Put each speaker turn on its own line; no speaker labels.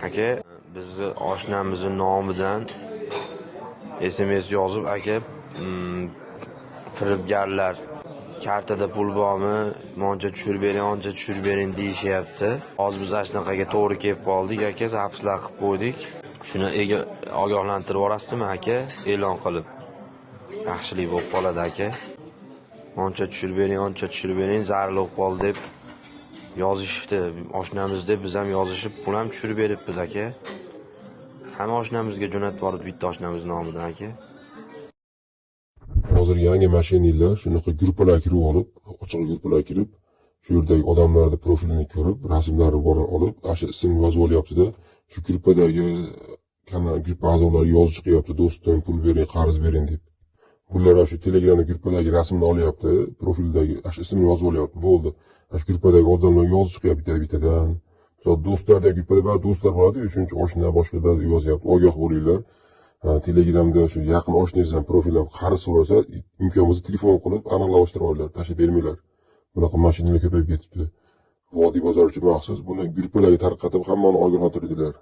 Aka, bizni oshnamizni nomidan SMS yozib, aka, firibgarlar kartada pul bormi, moncha tushirib bering, oncha tushirib bering deyishyapti. Hozir biz ana shunaqaga to'g'ri kelib qoldik, aka, zapslar qilib qo'ydik. Shuni ogohlantirib yuborasizmi, aka, e'lon qilib. Yaxshilik bo'lib qoladi, aka. Moncha tushirib bering, oncha tushirib bering, zaril bo'lib qoldi deb yozishdi. Oshnamiz deb biz ham yozishib, pul ham tushirib beribmiz, aka. Hamma oshnamizga jo'natib yubordi bitta oshnamiz nomidan, aka.
Hozir yangi mashinalar shunaqa gruppalarga kirib olib, ochiq gruppalarga kirib, shu yerdagi odamlarni profilini ko'rib, rasmlarini bor olib, ana shu ismni yozib olyapti-da, shu gruppadagi kanal gruppa a'zolari yozib chiqyapti, do'stim, pul bering, qarz bering deb. Bular ana shu Telegramda gruppadagi rasmni olyapti, profildagi ana shu ismini yozib olyapti, bo'ldi. Ana shu gruppadagi odamlar yozib chiqyapti bitta-bittadan. Misol do'stlardagi gruppada ba'zi do'stlar bo'ladi, shuning uchun oshna boshqalar yozyapti, ogoh bo'linglar. Telegramda shu yaqin oshnangizdan profildan qarz so'rasa, imkon bo'lsa telefon qilib aniqlashtirib olinglar, tashlab bermanglar. Bunaqa mashinalar ko'payib ketibdi. Vodiy bozor uchun maxsus buni gruppalarga tarqatib, hammani ogohlantirdilar.